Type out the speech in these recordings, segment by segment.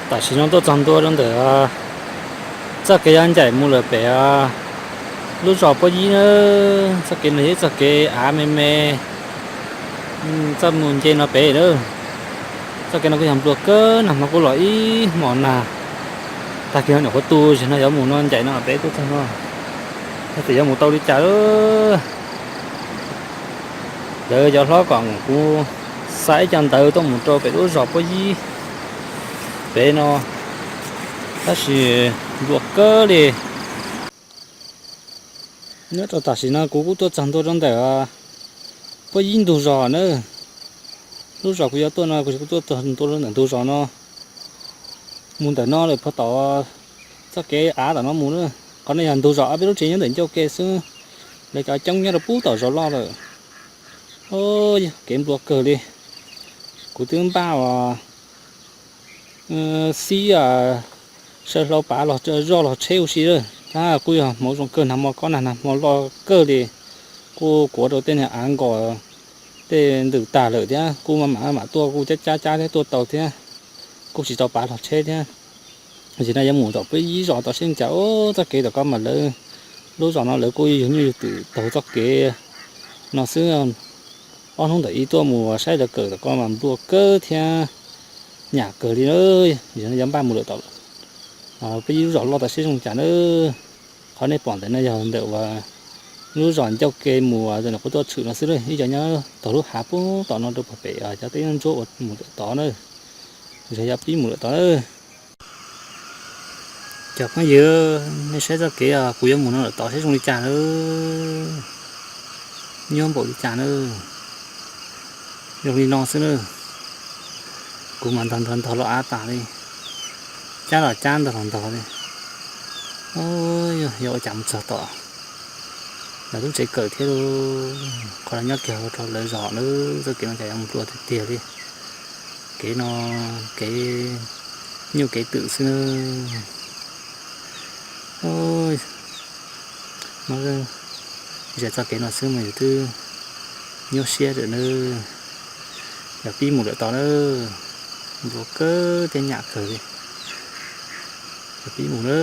Tam sim no tuaj txog ntua rau ntawm txoj kev yuav ncaim mus lawm pem lub zos Pob Yib na. Txoj kev no yog ib txoj kev av me me, txoj mus nce no pem na. Txoj kev no kuj yog nplua kawg, nag hmo kuj los ib hmos nag. Tag kis no nyuam qhuav tu, zaum no yuav mus no ncaim no pem tuaj txog no, tsis yuav mus tau li cas lawm. Lawv cov hlob kom kuv xa ib co ntawv tuaj mus rau pem lub zos Pob Yib pem no, tab sis nplua kawg li. Nyob rau tam sim no kuv kuj tuaj txog ntua rau ntawm Pob Yib ntug zos na. Lub zos kuv yuav tuaj no kuv kuj tuaj txog ntua rau ntawm ntug zos no. Mus ntawm no lawm puag tom txoj kev av tom no mus na. Qhov no yog ntug zos, ob peb lub tsev nyob ntawm ncauj ke xwb. Lawv cov coob nyob rau puag tom zos loj lawm. Yog kev nplua kawg li. Kuv twb npaj uas xib saw hlau pav los zoj los tsheb ua si lawm. Tab kuj yog hmoov zoo kawg, nag hmo kob nag, nag hmo loj kawg li. Kuj kuav rau tej niag av nkos, tej ntws tag lawm thiab, kuj mam mam tuaj kuj cab cab cab thiab tuaj tau thiab, kuj tsis tau pav los tsheb thiab. Tam sim no yuav mus tom Pob Yib zos tod seb cas. Txoj kev tom ko mas lawv, lub zos no lawv kuj yug nyuj yug twm taug txoj kev no xwb. Ob hnub ntawm ib tuaj mus saib lawv kawm tom ko mas nplua kawg thiab nyam kawg li. Tam sim no yuav npaj mus lawm tom Pob Yib lub zos loj tod seb zoo cas na. Qhov nej pom ntawm no yog ntawm uas lub zos ncauj ke mus ntawm no kuv tuaj tshwm no xwb, ib co nyob taug lub hav puag tom no rau puag pem cov teb ntsuab uas mus lawm tod na. Yog yuav pib mus lawm tod na. Cov phooj ywg, nej saib txoj kev kuv yuav mus no lawm tod seb zoo li cas na. Nyob npaum li cas na. Zoo li no xwb na. Kuv mas ntog ntog ntog los av tas li, cab los cab ntog los ntog li. Yog ua cas mus txog tom lawv lub tsev kawm thiab lauj. Qhov no nyob kiag rau lawv zos na, txoj kev no cas yuav nplua tiag tiag li. Kev no kev nyuj kev twm xwb na. Ze txoj kev no xwb mas yus twb nyuaj siab lawm na. Yog pib mus lawm tod na, nplua kawg thiab nyam kawg li. Yog pib mus na.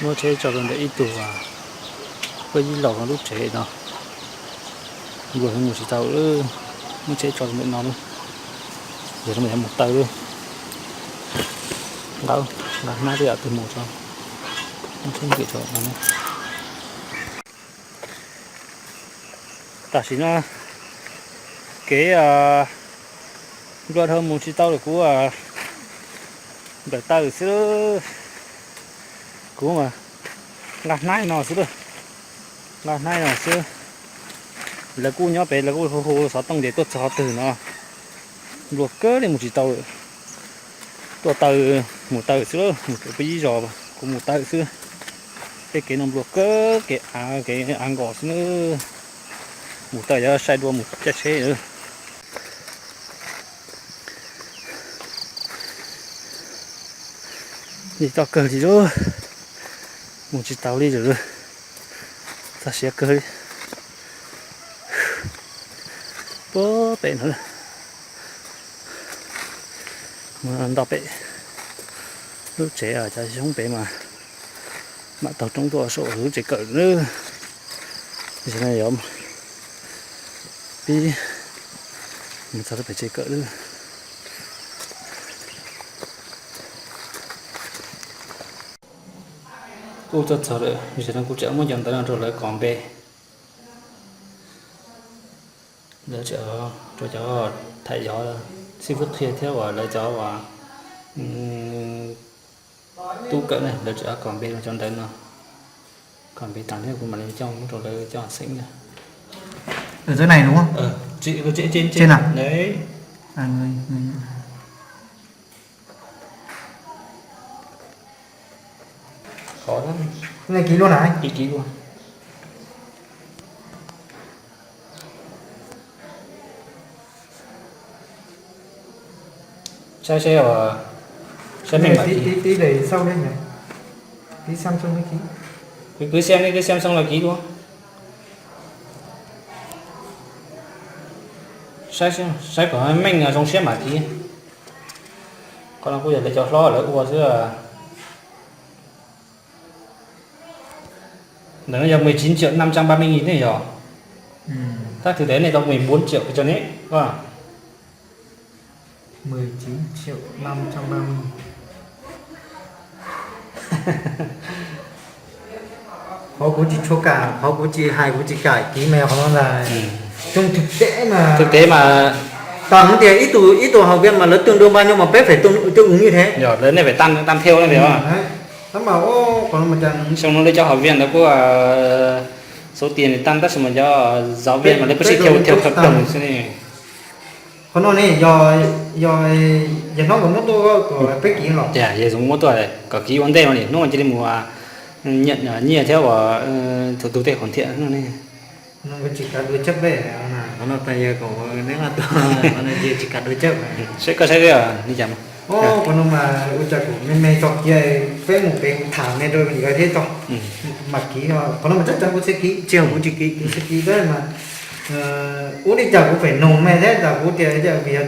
Muab tsheb tso rau ntawm ib tug Pob Yib laus lub tsev no. Nplua heev mus tsis tau, muab tsheb tso rau ntawm no lawm. Yog no yuav mus taw lawm. Nqa hnab tej yam twg mus tso, muab tsheb ntws tso no. Tam sim no kev nplua dhau mus tsis tau lawm, kuv nplawm taw xwb. Kuv mas nqa hnab no xwb lawm, nqa hnab no xwb. Lawv kuj nyob pem, lawv kuj hu hu xov tooj ces tuaj txog qhov twg no. Nplua kawg li mus tsis tau lawm. Tuaj taw, mus taw xwb, mus pem Pob Yib zos, kuv mus taw xwb. Tej kev no nplua kawg, kev av, kev av nkos xwb na. Mus taw yuav sai dua mus caij tsheb. Lig toj kawg li lauj, mus tsis taus li lawm, txog siav kawg li. Puag pem no, mus nto pem lub tsev, cov xyoob pem mas mam taug roob tuaj saum lub tsev kawm na. Tam sim no yuav pib mus txog rau pem tsev kawm lawm. Kuj tuaj txog lawm, tam sim no kuv tseem muab cov ntawv no rau lawv kos npe. Lawv tseem rau cov tham yov xib fwb qhia thiab uas lawv cov uas tub kawm ne, lawv tseem kos npe rau cov ntawv no. Kos npe tas thiab kuv mam li coj mus rau lawv cov xeem na. Ở dưới này đúng không? Trên, trên, trên, trên nào? Đấy. À, người, người. Khó lắm. Cái này ký luôn hả anh? Ký, ký luôn. Saib seb, saib cái này tí, tí, tí về sau đây nhỉ? Tí xem xong mới ký. Cứ, cứ xem đi, cứ xem xong là ký luôn. Saib, saib có meej là zoo siab mà ký. Qhov no kuj yog lawv cov hlob lawv ua xwb. Ntawm no yog mười chín triệu năm trăm ba mươi nghìn ne yog. Tab thực tế này tao mười bốn triệu cho neb. Mười chín triệu năm trăm ba mươi. Qhov kuv tsis tshua kam, qhov kuv tsis hais, kuv tsis kam ký mas qhov no ntag. Trong thực tế mà, thực tế mà, toàn tias ib tug, ib tug học viên mà lawv tương đương bao nhiêu mà peb phải tương, tương ứng như thế. Yog lawv nej phải tăng, tăng theo ne. Tab mas, tab mas, xyoo no lawv cov học viên lawv kuj số tiền thì tăng, tab sis mas cov giáo viên mà lawv kuj sib theo, theo hợp đồng xwb ne. Qhov no ne, yog, yog, yog hnub nkawd muab tuaj kom peb ký los? Yog, yog hnub muab tuaj kom ký ua ntej no, hnub cia li mus nhận nyiaj thiab ua thủ tục tej qhov thiab no ne. Tsis kav dua cawj peb, qhov no tas yog kom neb tuaj, qhov no tsis kav dua cawj. Seb koj saib li cas. Qhov no mas ua cas kuv me me txog kiag, peb mus pem kuv tham me rau nkawd thiab tso. Mas ký, qhov no mas chắc chắn kuv sẽ ký, tsis yog kuv tsis ký, kuv sẽ ký tab mas ua li cas kuv phải nug me thiab, tas kuv tias vim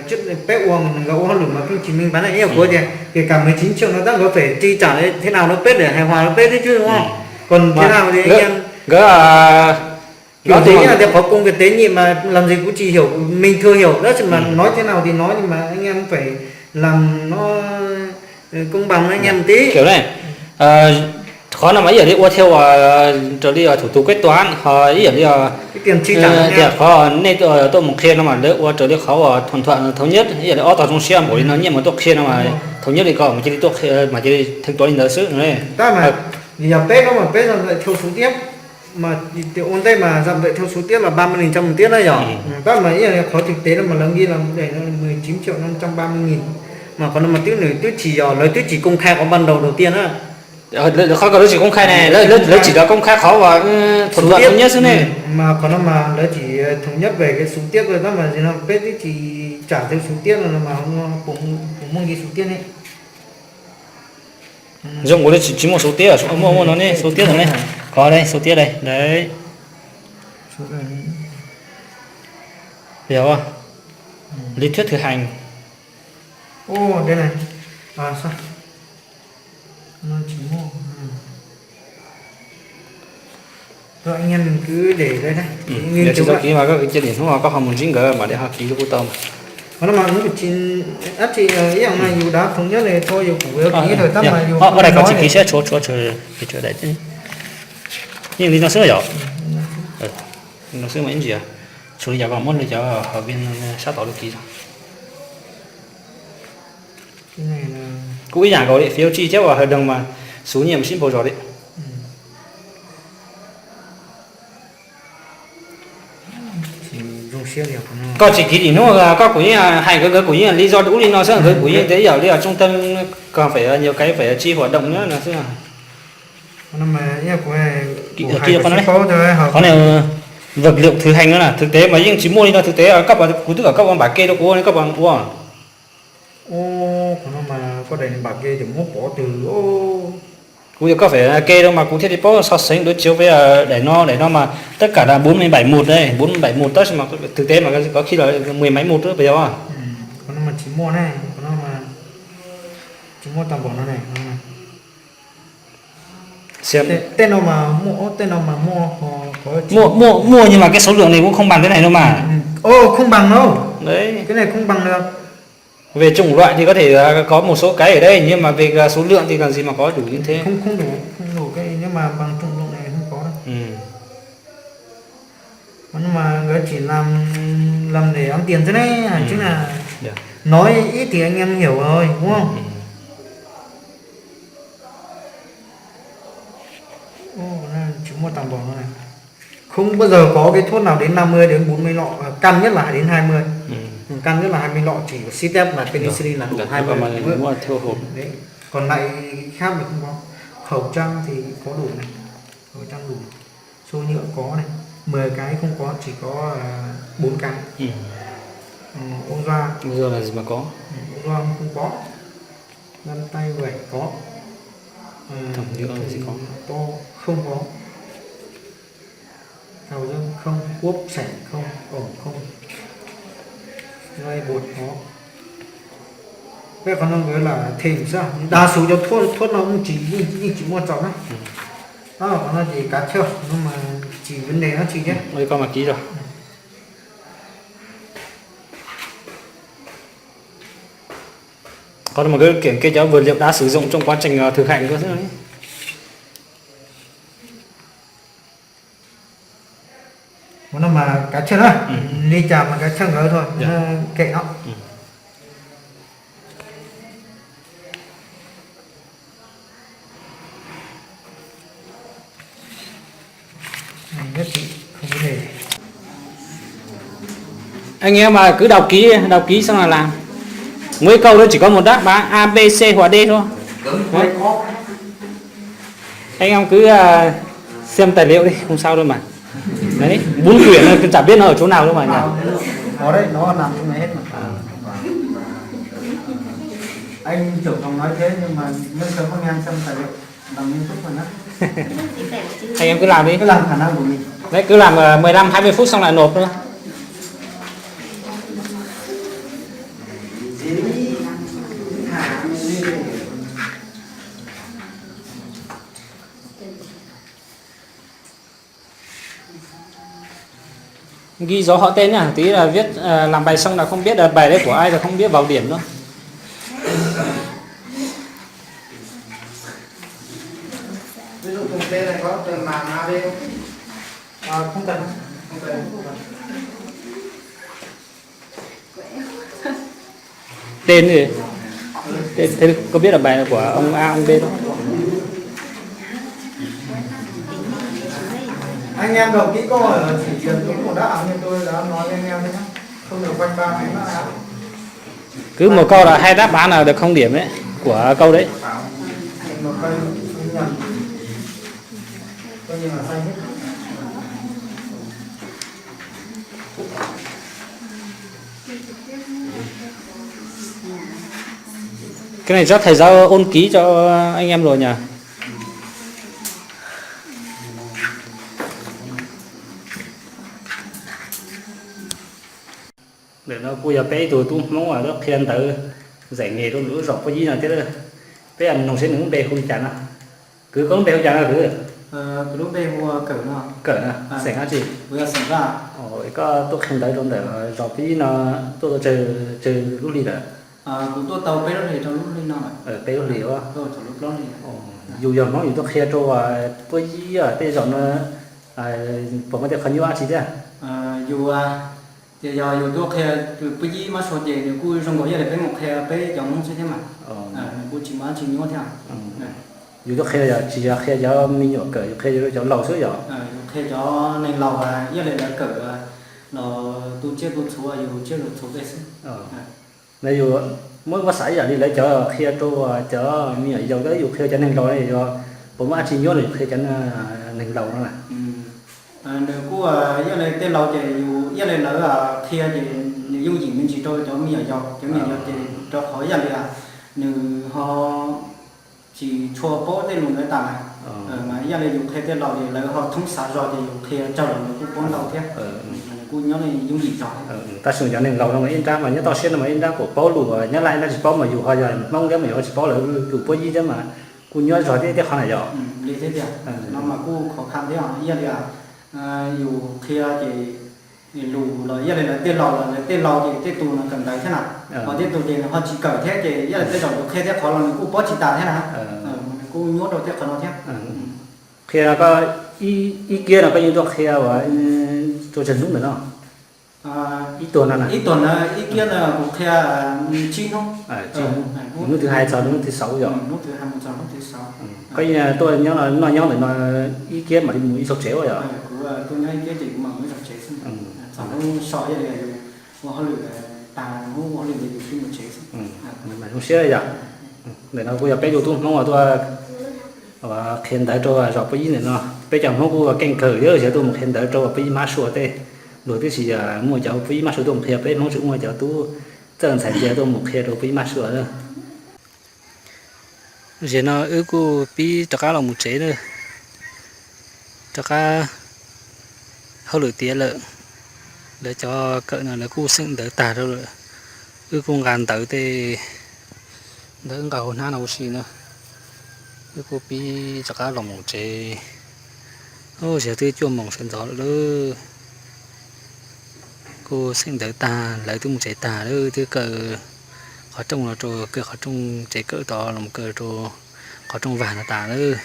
peb ua, nkawd ua hauj lwm mas pheej tsis minh bạch na, ib yam kuv tias kể cả mười chín triệu no tab nkawd phải chi trả thế nào no peb để hài hòa no peb thiab chứ đúng không? Còn thế nào thì anh em, kiểu gì nhá, tias qhov công việc tế nhị mà làm gì cũng chỉ hiểu, mình thừa hiểu đó chứ mà nói thế nào thì nói nhưng mà anh em phải làm nó công bằng anh em một tí. Qhov no mas ib yam li ua thiab ua raws li thủ tục quyết toán, ho ib yam li tias qhov nej tuaj mus qhia no mas lawv ua raws li qhov uas thỏa thuận thống nhất, ib yam li ob tog zoo siab npaum li no nyiaj mas tuaj qhia no mas thống nhất li ko mas cia li tuaj qhia mas cia li thanh toán li ntawd xwb. Tab mas yog peb no mas peb dặm ntawm theo số tiếp, mas ua ntej mas dặm ntawm theo số tiếp là ba mươi nghìn trong một tiết na yog. Tab mas ib yam li qhov thực tế no mas lawv ghi là mười chín triệu năm trăm ba mươi nghìn, mas qhov no mas twb nws twb tsis yog, lawv twb tsis công khai qhov ban đầu đầu tiên na. Qhov ko lawv tsis công khai ne, lawv, lawv chỉ có công khai qhov uas thỏa thuận thống nhất xwb ne. Mas qhov no mas lawv chỉ thống nhất về cái số tiếp thôi, tab mas peb twb tsis trả theo số tiếp no mas puas muaj ghi số tiếp ne. Zoo kuv li tsis muaj số tiếp, muaj, muaj no ne, số tiếp no ne. Có đây, số tiếp đây. Đấy. Hiểu không? Lý thuyết thực hành. Tsis tau ký mas koj cia li hnub koj ho mus ntsib nkawd mas de ho ký kuj tau mas. Ua daim koj tsis ký siab, tshuav, tshuav, tshuav daim. Yeej li no xwb yom. No xwb mas ib ntsis, tshuav li cas koj muab li cov hauv vi sab tod lub kis. Kuj ib yam nkaus li, phiếu chi thiab uas hợp đồng mas số nhiều mas sib npaug zog li. Koj tsis kis ib hnub koj kuv yeej hais nkawd, nkawd kuv yeej li zoo ub li no xwb, nkawd kuv yeej tias ib yam li trung tâm cần phải nhiều cái phải chi hoạt động nữa no xwb. Qhov no vật liệu thực hành no na, thực tế mas yeej tsis muaj li no, thực tế koj, kuv twb kom koj ua bản kê rau kuv, koj puas ua? Kuv yog koj phải kê rau mas kuv thiaj li paub so sánh đối chiếu với daim no, daim no mas tất cả là bốn mươi bảy một đây, bốn mươi bảy một tab sis mas thực tế mas có khi là mười mấy một nữa puas yog? Muaj, muaj, muaj nhưng mà cái số lượng này cũng không bằng cái này đâu mà. Không bằng đâu. Đấy. Cái này không bằng được. Về chủng loại thì có thể là có một số cái ở đây nhưng mà về số lượng thì làm gì mà có đủ như thế. Không, không đủ, không đủ cái nếu mà bằng chủng loại này không có đâu. Mà nó mà người chỉ làm, làm để ăn tiền thế này, chứ là nói ít thì anh em hiểu rồi, đúng không? Ồ, nó chỉ mua tầm bổ thôi này. Không bao giờ có cái thuốc nào đến năm mươi đến bốn mươi lọ, à, căng nhất là đến hai mươi. Ừ. Căng nhất là hai mươi lọ, chỉ có Step và penicillin là đủ hai mươi. Mua theo hộp. Đấy. Còn lại khác mình không có. Khẩu trang thì có đủ này. Khẩu trang đủ. Xô nhựa có này. Mười cái không có, chỉ có, à, bốn cái. Ừ. Ừ, ống da. Ống da là gì mà có? Ừ, ống da không có. Găng tay vải có. À, thùng nhựa thì có. To không có. Thau dơng không, cuốc sẻng không, ổ không. Roi bột có. Peb qhov no nkawd lam them xwb, đa số cov thuốc thuốc no yeej tsis yeej tsis muaj txaus na. Qhov no ces kav chawj no mas tsis vấn đề dab tsi thiab. Koj mas kib zog. Qhov no mas koj kiểm kê cov vật liệu đã sử dụng trong quá trình thực hành xwb. Ua no mas kav chawj na, li cas mas kav chawj nkawd tho, kem no. Anh em mà cứ đọc kỹ, đọc kỹ xong là làm. Mỗi câu nó chỉ có một đáp án A, B, C hoặc D thôi. Đấy. Anh em cứ à, xem tài liệu đi, không sao đâu mà. Đấy, bốn quyển là chả biết nó ở chỗ nào đâu mà nhỉ. Ở đây nó nằm trong này hết mà. Anh trưởng phòng nói thế nhưng mà nhân sự không nghe anh xem tài liệu. Anh em cứ làm đi. Cứ làm khả năng của mình. Đấy, cứ làm ờ, mười lăm hai mươi phút xong lại nộp thôi. Ghi dấu họ tên nhá, tí là viết ờ, làm bài xong là không biết là bài đấy của ai là không biết vào điểm nữa. Ví dụ thùng xe này có cần làm A B không? À, không cần. Không cần. Tên gì? Tên, thế có biết là bài của ông A, ông B không? Anh em đồng ý có ở thị trường đúng một đáp án như tôi đã nói với anh em đấy nhá. Không được quanh ba cái đó. Cứ một câu là hai đáp án là được không điểm đấy, của câu đấy. Một câu không nhầm. Coi như là sai hết. Cái này chắc thầy giáo ôn ký cho anh em rồi nhỉ? Ntawm no kuj yog peb ib tug tub Hmoob tuaj qhia ntawv zeem nghề rau ntawm lub zos Puab Yib no thiab. Peb mloog seb nws lub npe hu li cas no. Kwv, koj lub npe hu li cas no kwv? Kawm no, xeem dab tsi? Koj tuaj qhia ntawv rau ntawm zos Puab Yib no tuaj tau tsawg lub hlis lawm? Peb lub hlis. Yus yog Hmoob yus tuaj qhia rau Puab Yib tej zos no puas muaj tej qhov nyuaj dab tsi thiab? Yus, ces yog yus tuaj qhia Puab Yib mab sua ces nws kuj zoo nkaus ib yam li peb mus qhia peb cov Hmoob xwb thiab mas. Nws kuj tsis muaj dab tsi nyuaj thiab. Yus tuaj qhia yog tsis yog qhia cov me nyuam kawm, yus qhia rau cov laus xwb yog? Yus qhia cov neeg laus ib yam li lawv kawm los tu tsiaj tu txhuv, yus tu tsiaj tu txhuv tej xwb. Yus muab muab xav ib yam li lawv cov qhia rau cov me nyuam yaus, yus qhia cov neeg laus ne, yus puas muaj dab tsi nyuaj los yus qhia cov neeg laus no na? Nws kuj ib yam li tej laus ces yus ib yam li lawv qhia ces nws yooj yim me ntsis rau cov me nyuam yaus, cov me nyuam yaus ces rau qhov ib yam li nws ho tsis tshua paub tej lus ntawd tas, mas ib yam li yus qhia tej laus ces lawv ho thoob xav zog ces yus qhia tsawg los nws kuj paub ntau thiab. Nws kuj nyob li yooj yim zog. Tab sis cov neeg laus no mas ib nrab mas nyob toj siab no mas ib nrab kuj paub lus Nyab Laj, ib nrab tsis paub, mas yus ho yog Hmoob thiab mas yus ho tsis paub lawv lus Puab Yib thiab mas kuj nyuaj zog thiab tej qhov na yom? Li thiab tiag, no mas kuj khov kho thiab, ib yam li yus qhia ces lus los ib yam li lawv tej laus los lawv tej laus ces tej tus no kawm ntawv thiab na, ho tej tus ces nws ho tsis kawm thiab ces ib yam li tej zaum yus qhia tej qhov los nws kuj paub tsis tas thiab na. Nws kuj nyuaj rau tej qhov no thiab. Qhia koj ib kiab no koj yeej tuaj qhia ua rau tsawg hnub ntawm no? Ib tuag no na? Ib tuag na, ib kiab no kuv qhia tsib hnub. Hnub thứ hai txog hnub thứ sáu yom? Koj tuaj noj nyob ntawm no ib kiab mam li mus ib zaug tsev ua yom? Zoo siab yom. Ntawm no kuj yog peb tug tub Hmoob uas tuaj qhia ntawv rau zos Puab Yib ntawm no. Peb cov Hmoob kuj keej kawg thiab, tuaj mus qhia ntawv rau Puab Yib mab sua tej. Luag twb tsis muaj cov Puab Yib mab sua tuaj mus qhia, peb Hmoob tseem muaj cov tub txawj ntxhais ntse tuaj mus qhia rau Puab Yib mab sua. Zaum no wb kuj pib rov qab los mus tsev na, rov qab hauj lwm tiav lawm. Lawv cov kawm no lawv kuj xeem ntawv tag rau lawm, wb kuj nqa ntawv tej Ntawd nqa hauv hnab no ua si na. Wb kuj pib rov qab los mus tsev. Ub, tsis yog twb cuaj moos sawv ntxov lawm. Kuj xeem ntawv tag, lawv twb mus tsev tag lawm, twb kaw qhov rooj los rau, kaw qhov rooj tsev kawm tod los kaw rau qhov rooj vag no tas lawm.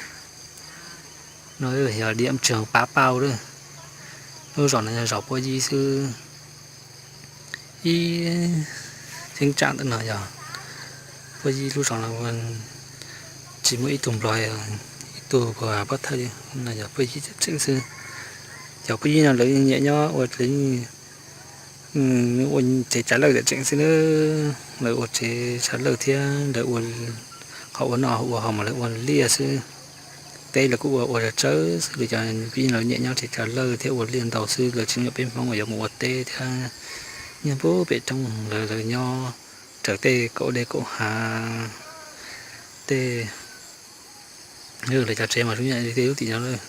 No yog diam tsis pab pauj lawm. Lub zos no yog zos Puab Yib xwb. Ib cheeb tsam ntawm no yog Puab Yib lub zos no, tsis muaj ib tug Nplog, ib tug puag pab thawj, no yog Puab Yib tseem xwb. Cov Puab Yib no lawv nyiam nyob ua ua tsev tsav lawj tseem xwb na. Lawv ua tsev tsav lawj thiab lawv ua qhov ua noj ua haus mas lawv ua liaj xwb. Teb lawv kuj ua ua tsawg tsawg xwb, lawv cov Puab Yib lawv nyiam nyob tsev tsav lawj thiab ua liaj ntau xwb, lawv tsis nyiam peb Hmoob uas yuav mus ua teb thiab nyob puag pem roob, lawv lawv nyob raws tej kaum dej kaum hav tej. Lawv cov tsev mas zoo nyob li tej lub tim no lawm.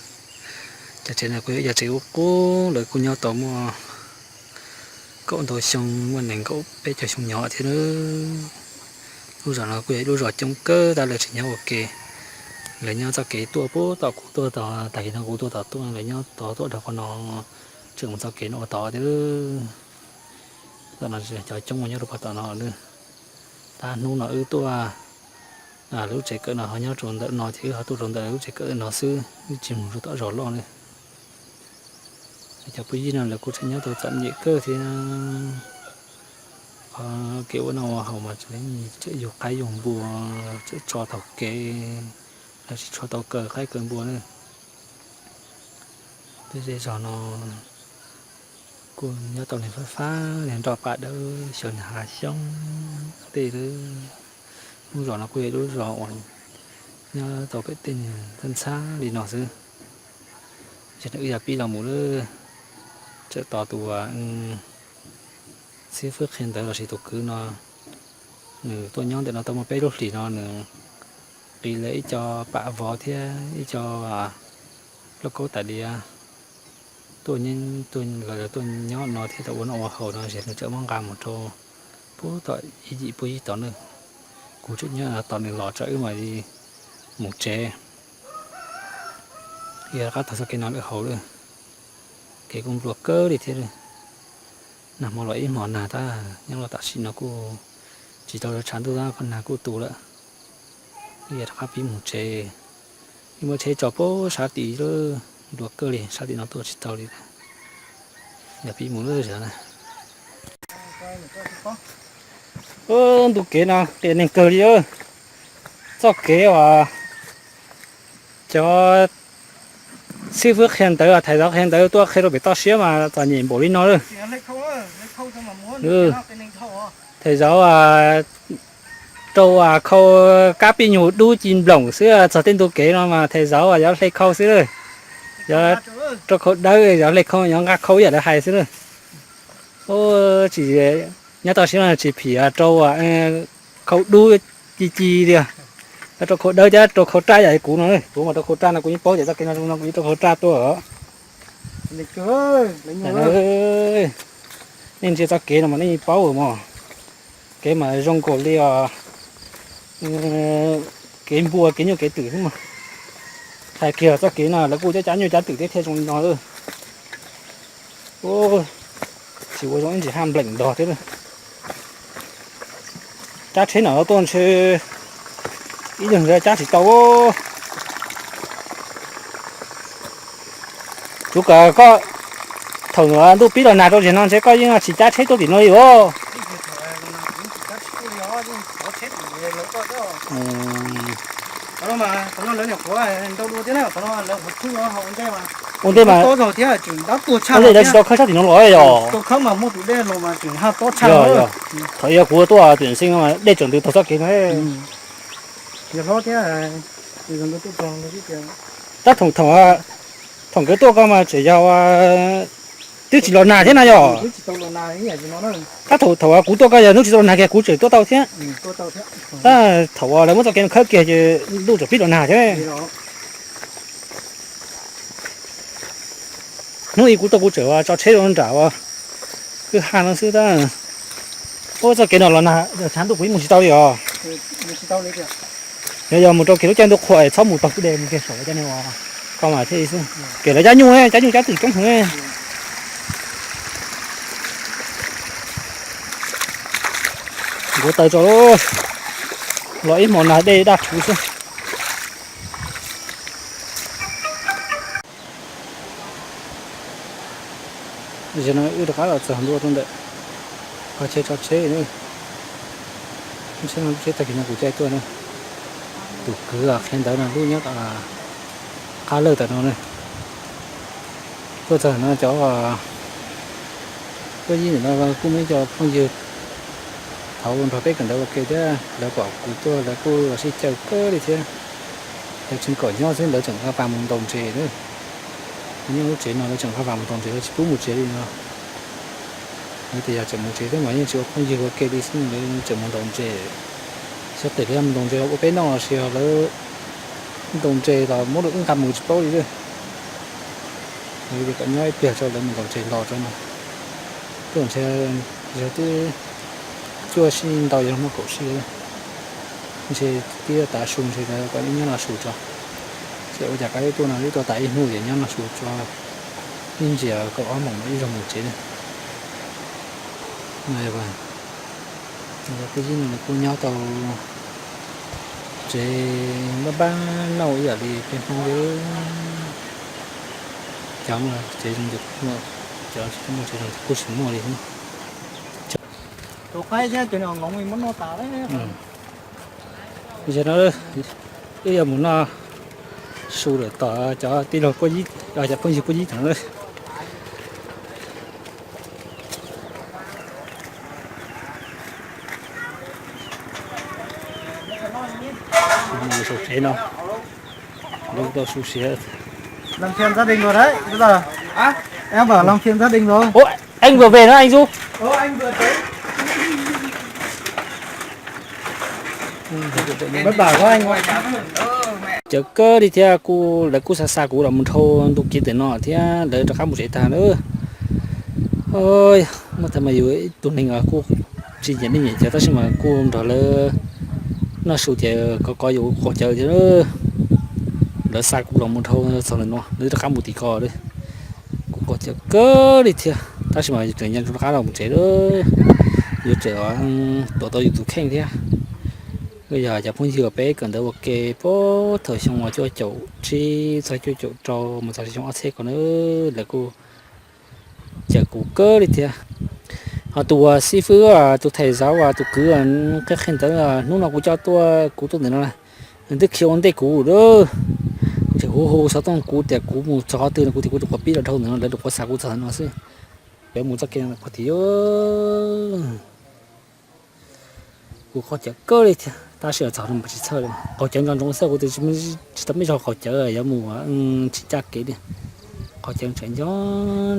Cov tsev no kuj yog ib cov tsev qub qub, lawv kuj nyob tau muaj kaum ntau xyoo, muaj nees nkaum peb caug xyoo nyob thiab na. Lub zos no kuj yog ib lub zos coob kawg tab lawv tsis nyob ua ke. Lawv nyob txoj kev tuaj puag tom kuv tuaj tod, tag kis no kuv tuaj tod tuaj, lawv nyob tod tuaj dhau qhov no, tseem mus txoj kev no ua tod thiab. Tom no cov coob uas nyob rau puag tom no. Tab hnub no wb tuaj, lub tsev kawm no ho nyob rau ntawm no ces wb ho tuaj rau ntawm lub tsev kawm no xwb, wb tsis mus rau tom zos loj li. Cov Puab Yib no lawv kuj tseem nyob tau txom nyem kawg thiab. Qhov kev ua noj ua haus mas tseem yug qaib yug npua, tseem tso taug kev, lawv tsis tshua tau kaw qaib kaw npua na. Peb zej zos no kuj nyob tau niag fab fab, niag nroj pam dawb xyov niag hav xyoob tej lawm. Lub zos no kuj yog lub zos uas nyob tau pem tej niag ntxhab ntxhab li no xwb. Ces wb yuav pib los mus lawm, txawm tos tus xib fwb qhia ntawv lossis tus kwv no, nws tuaj nyob ntawm no tau muaj peb lub hlis no, nws qiv lawv ib co pam vov thiab ib co lauj kaub tais diav tuaj, lawv tuaj nyob no thiab tau ua noj ua haus no ces nws txawm muab nqa mus rau puag tom ib yim Puab Yib tod na. Kuv tseem nyob no tos nws los tso wb mam li mus tsev. Yog rov qab taug txoj kev no lawm hauv lawm, kev kuj nplua kawg li thiab. Nag hmo los ib hmos nag tab, nyob los tam sim no kuj tsis tau tshav ntuj tab, nag kuj tu lawm. Yog rov qab pib mus tsev, muaj tsheb tso puag sab tim lawm, nplua kawg li, sab tim no tuaj tsis tau li. Yog pib mus lawm. Ntu kev no qias neeg kawg li. Txoj kev uas cov xib fwb qhia ntawv, thầy giáo qhia ntawv tuaj qhia rau pem toj siab mas txom nyem npaum li no lawm. Thầy giáo rau khau kab pij nyug dub ci nploom xwb, txog tej ntu kev no mas thầy giáo yuav hle khau xwb lawm. Yuav rau khau dawb, yuav hle khau, yuav nqa khau ib yam lawv hais xwb lawm. Tsis, nyob toj siab no tsis phim rau khau dub ci ci li. Rau khau dawb thiab rau khau raj yam kuv no, kuv mas rau khau raj no kuv yeej paub tias txoj kev no zoo no kuv yeej rau khau raj tuaj. Nej ntsia txoj kev no mas nej yeej paub mog. Kev mas zoo nkaus li os, kev npua kev nyuj kev twm xwb mas. Hais kiag txoj kev no lawv kuj cab cab nyuj cab twm thiab thiaj zoo li no. Tsis ua zoo ib ntsis haj npleem ntog thiab. Cab tsheb no tuaj ntshe ib leeg cab tsis tau. Tsuav kom koj thaum ntuj pib los nag rau zem no ntshe koj yeej tsis cab tsheb tuaj tim no li os. Ua ntej mas, ua ntej lawv tsis tau khawb sab tim no los yog. Thaum yog kuv tuaj twm xeeb no mas dej tseem ntws taug txoj kev no. Tab thaum, thaum nkawd tuaj ko mas tseem yog twb tsis los nag thiab na yog. Tab thaum, thaum kuv tuaj ko yog hnub tsis tau los nag kiag kuv tseem tuaj tau thiab. Tab thaum lawv muab txoj kev no khawb kiag ces ntuj tseem pib los nag thiab. Hnub ib kuv tuaj kuv tseem tso tsheb rau nram ua kwj ha no xwb tab. Ua txoj kev no los nag tshav ntuj kuv yeej mus tsis tau li os. Yog yog mus rau kiag lub caij ntuj qhua es txhob mus taug kwj deg, mus kiag saum lawv cov niag uas ko mas thiaj li xwb. Kiag lawv cab nyuj, cab nyuj cab twm coob heev. Nkuav taws tso, los ib hmos nag dej daj rhuv xwb. Zaum no wb rov qab los txog ntua rau ntawm qhov chaw tso tsheb, tsheb no lub tsheb tag kis no kuv caij tuaj na. Tus kwv qhia ntawv no lub nyob tom qab lawj tom no na. Tuaj txog no cov Kuj Yib ntawm no kuj muaj ib co phooj ywg thaum nrog peb kawm ntawv ua ke thiab, lawv pom kuv tuaj lawv kuj sib caw kawg li thiab. Lawv tseem kom nyob xwb, lawv tseem nqa pas mus ntaus ntses na. Nyob lub tsev no lawv tseem nqa pas mus ntaus ntses, lawv tsis pub mus tsev li no. Lawv tias yog tseem mus tsev thiab mas yeej tsis ua phooj ywg ua ke li xwb, lawv tseem mus ntaus ntses. Xyov tej lawv mus ntaus ntses los ua peb noj los sis yog lawv ntaus ntses los muab rau wb nqa mus tsis paub li lawm. Lawv tias kom nyob ib pliag tso lawv mus ntaus ntses los tso no. Tuaj ntshe yog twb cuaj sij ntau, yog muaj kaum sij, ntshe twb tav su ntshe lawv kom nyob no su tso. Ces ua cas peb tuaj no twb tuaj tas ib hnub ces nyob no su tso, ib ntsia kaum ob moos ib zaug mus tsev. Kuj Yib no kuj nyob tau tsev npab npab nauj ib yam li peb Hmoob li. Cov tsev zoo ces kuj muaj, cov tsis muaj tsev zoo ces kuj tsis muaj li. Zaum no wb yuav mus noj su lawm tom cov tij laug Kuj Yib, cov phooj ywg Kuj Yib tsev no. Mus saum tsev no, lawv tau su siav. Làm phiền gia đình rồi đấy, bây giờ. Hả? Em bảo làm phiền gia đình rồi. Ủa, anh vừa về nữa anh Du. Ơ, anh vừa về. Mới bảo có anh. Cawv kawg li thiab, kuj lawv kuj xa xa kuv los mus dhau ntu kev ntawm no thiab lawv rov qab mus tsev tag lawm. Muaj tas mas yus ib tug neeg kuj tsis nyiam neeg nyiam cawv tab sis mas kuj nrog lawv noj su ces kov kov yus qaug cawv thiab. Lawv xa kuv los mus dhau txog ntawm no, lawv rov qab mus tim ko lawm. Kuv qaug cawv kawg li thiab tab sis mas yus tseem nco ntsoov rov qab los mus tsev lawm. Yus tseem tuav tau yus tus kheej thiab. Kuj yog cov phooj ywg peb kawm ntawv ua ke puag thaum xyoo uas cuaj caum tsib txog cuaj caum rau mus txog xyoo ob txhiab ko na, lawv kuj cawv kuv kawg li thiab. Ho tus uas xib fwb, tus thầy giáo, tus kwv qhia qhia ntawv hnub no kuv coj tuaj, kuv tuaj ntawm no, nws twb khiav ua ntej kuv lawm. Kuv tseem hu hu xov tooj kuv tias kuv mus txog qhov twg no, kuv tias kuv tus quav pib los dhau ntawm no, lawv tus quav xa kuv txog ntawm no xwb. Lawv mus txoj kev no qhov tid. Kuv qaug cawv kawg li thiab tab sis txog no mas tsis txhawj li. Qaug cawv ntsoov ntsoov xwb, kuv twb tsis tau muaj ib zaug qaug cawv yuav mus tsis ncaj kev li. Qaug cawv ntsoov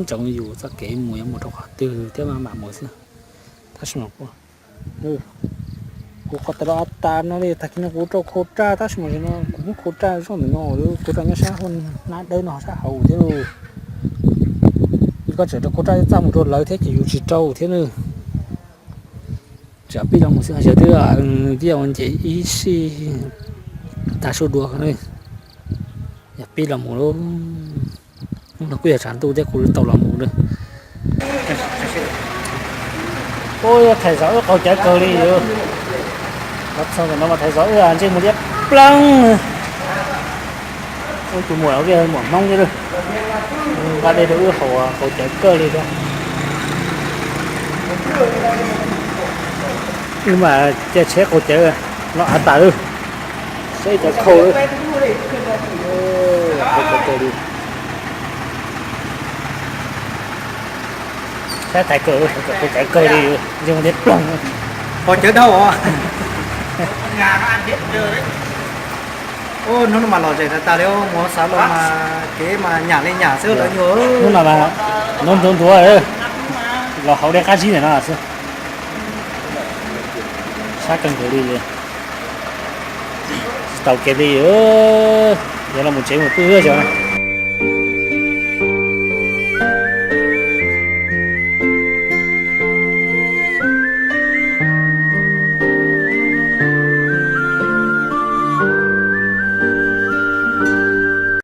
ntsoov yus txoj kev mus yuav mus rau qhov twg thiab mam mus xwb. Tab sis mas kuv qaug tas los tas no li, tag kis no kuv rau khau raj tab sis mas no kuv muab khau raj zoj ntawm no, khau raj nyob sab hauv hnab dawb no sab hauv thiab lauj. Koj tseem rau khau raj txaj mus rau lawv thiab ces yus tsis rau thiab na. Tseem pib los mus xwb, yog twb twb nce ib sij tag su dua, yog pib los mus lauj. Hnub no kuj yog tshav ntuj thiab kuv tau los mus na. Ua thais zov wb qaug cawv kawg li. Los txog ntawm no mas thais zov wb ntsej muag liab ploog. Tus muam muam Hmoob thiab, nqa dej rau wb haus, qaug cawv kawg li thiab. Wb mas caij tsheb qaug cawv no av tas lawm, saib cov khau, qaug cawv kawg li. Saib thais kawg, qaug cawv kawg li, ntsej muag liab ploog. Qaug cawv dhau os. Hnub no mas lom zem tas tas li, mus xav los mas kev mas nyam li nyam xwb lawv nyuag. Hnub no mas ntuav ntuav, los hauv dej qab zib ntawm no xwb. Sab kawg nkaus li. Tsis tau kev li, yuav los mus tsev mus pw xyov.